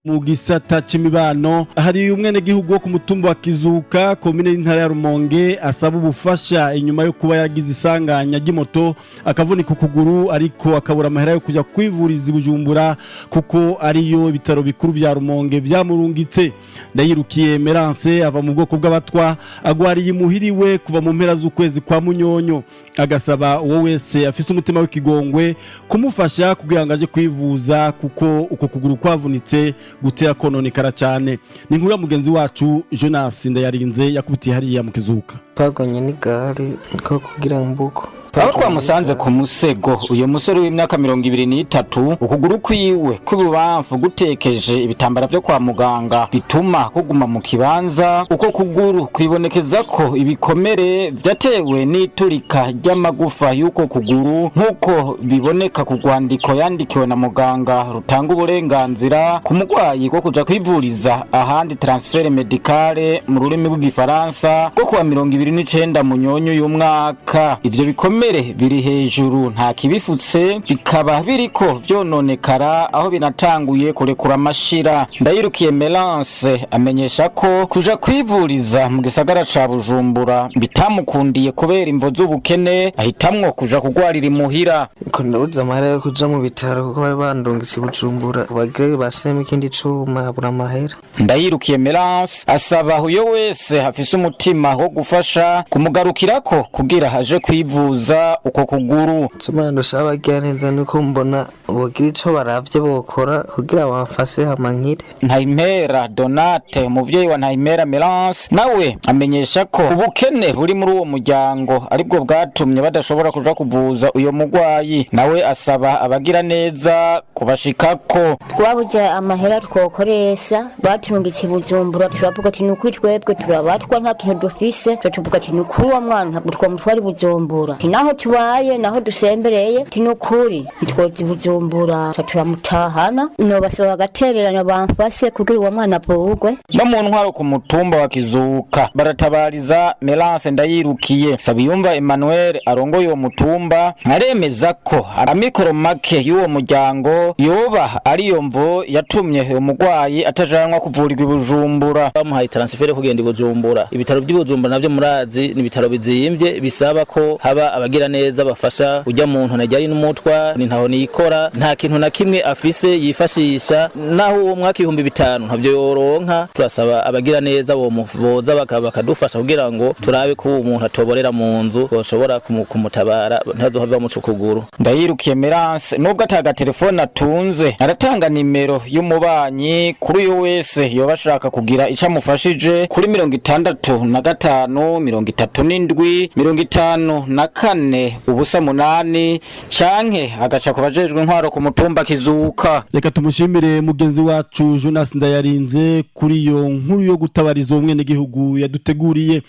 Mu gisata c'imibano, hari umwenegihugu wo ku mutumba wa Kizuka, komine y'intara ya Rumonge, asaba ubufasha inyuma yo kuba yagize isanganya ry'imoto akavunika ukuguru, ariko akabura amahera yo kuja kwivuriza i Bujumbura kuko ariyo ibitaro bikuru vya Rumonge vyamurungitse. Ndayirukiye Merance ava mu bwoko bw'Abatwa, agwariye imuhiriwe kuva mu mpera z'ukwezi kwa Munyonyo, agasaba uwo wese afise umutima w'ikigongwe kumufasha kugira ngo aje kwivuza, kuko uko kuguru kwavunitse gutera kononekara cyane. Ni inkuru ya mugenzi wacu Jonas Ndayarinze yakubitiye hariya mu Kizuka. Twagonye n'igare niko kugira mbuko. Aho twamusanze ku musego, uyu musore w'imyaka 23, ukuguru kwiwe kw'ibubamfu gutekeje ibitambara vyo kwa muganga bituma kuguma mu kibanza. Uko kuguru kwibonekeza ko ibikomere vyatewe n'iturika ry'amagufa y'uko kuguru, nk'uko biboneka ku rwandiko yandikiwe na muganga rutanga uburenganzira ku mugwayi bwo kuja kwivuriza ahandi, transfert médical mu rurimi rw'Igifaransa, bwo kuwa 29 Munyonyo y'umwaka. Ivyo bikomere biri hejuru nta kibifutse, bikaba biriko vyononekara, aho binatanguye kurekura amashira. Ndayirukiye Melance amenyesha ko kuja kwivuriza mu gisagara ca Bujumbura bitamukundiye kubera imvo z'ubukene, ahitamwo kuja kugwarira imuhira. Ko ndabuze amahera yo kuja mu bitaro, kuko bari bandungitse i Bujumbura bagire basiremo ikindi cuma, habura amahera. Ndayirukiye Melance asaba uyo wese afise umutima wo gufasha kumugarukirako kugira aje kwivuza uko kuguru. Icyo ndusaba abagira neza nuko mbona bogira ico baravye bokora kugira bamfashe hama nkire. Ntayimpera Donate, umuvyeyi wa Ntayimpera Melance, nawe amenyesha ko ubukene buri muri uwo muryango aribwo bwatumye badashobora kuja kuvuza uyo mugwayi. Nawe asaba abagira neza kubashikako. Twabuze amahera twokoresha, baturungitse i Bujumbura. Turavuga ati: "Nukuri twebwe turabatwa, nta kintu dufise." Tuvuga ati: "Nukuri uwo mwana ntabwo twamutwara i Bujumbura." Ati: "Naho tubaye, naho dusembereye," ati: "Nukuri ntitwoza i Bujumbura." Turamutahana. Nobasaba bagatererana bamfase kugira uwo mwana avurwe. No mu ntwaro ku mutumba wa Kizuka baratabariza Melance Ndayirukiye. Sabiyumva Emmanuel arongoye uwo mutumba aremeza ko amikoro make y'uwo muryango yoba ariyo mvo yatumye uwo mugwayi atajanwa kuvurirwa i Bujumbura. Bamuhaye transfert kugenda i Bujumbura. Ibitaro by'i Bujumbura navyo murazi ni ibitaro bizimvye, bisaba ko haba abagira neza bafasha ujya muntu. Najyari n'umutwa ni ntaho nikora, nta kintu na kimwe afise yifashisha, naho uwo mwaka 5000 ntabyo yoronka. Turasaba abagira neza boza bakadufasha kugira ngo turabe ko uwo muntu atoborera mu nzu, boshobora kumutabara ntazohava bamuca ukuguru. Ndayirukiye Merance, nubwo ataga telefone atunze, aratanga nimero y'umubanyi kuri uyu wese yoba ashaka kugira ico amufashije, kuri 65 37 54 08, canke agaca ku bajejwe intwaro ku mutumba Kizuka. Reka tumushimire mugenzi wacu Jonas Ndayarinze kuri iyo nkuru yo gutabariza umwenegihugu yaduteguriye.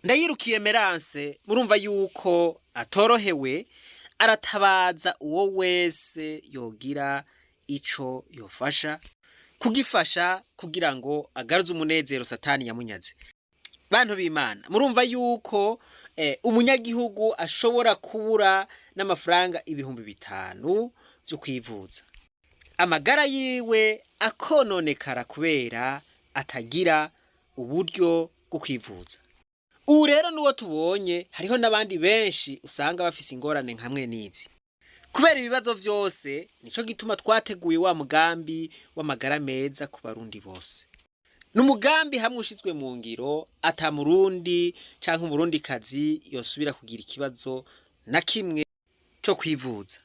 Ndayirukiye Merance, murumva yuko atorohewe, aratabaza uwo wese yogira ico yofasha kugifasha kugira ngo agaruze umunezero Satani yamunyaze. Bantu b'Imana, murumva yuko umunyagihugu ashobora kubura n'amafaranga 5000 vyo kwivuza, amagara yiwe akononekara kubera atagira uburyo bwo kwivuza. Ubu rero n'uwo tubonye, hariho n'abandi benshi usanga bafise ingorane nkamwe n'izi. Kubera ibibazo vyose, nico gituma twateguye wa mugambi w'amagara meza ku Barundi bose. Ni umugambi hamwe ushizwe mu ngiro, ata Murundi canke Umurundikazi yosubira kugira ikibazo na kimwe co kwivuza.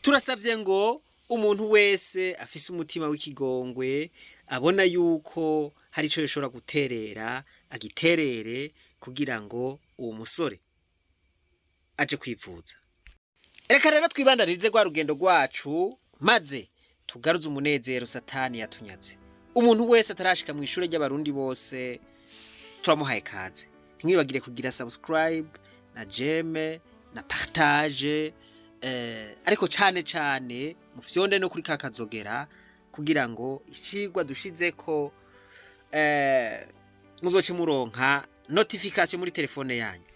Turasavye ngo umuntu wese afise umutima w'ikigongwe, abona yuko hari ico yoshobora guterera, agiterere kugira ngo uwo musore aje kwivuza. Reka rero twibandanirize rwa rugendo rwacu, maze tugaruze umunezero Satani yatunyaze. Umuntu wese atarashika mu ishure ry'Abarundi bose, turamuhaye kaze. Ntimwibagire kugira subscribe na j'aime na partage, ariko cane cane mufyonde no kuri kakazogera kugira ngo icigwa dushizeko muzoce muronka notification muri telefone yanyu.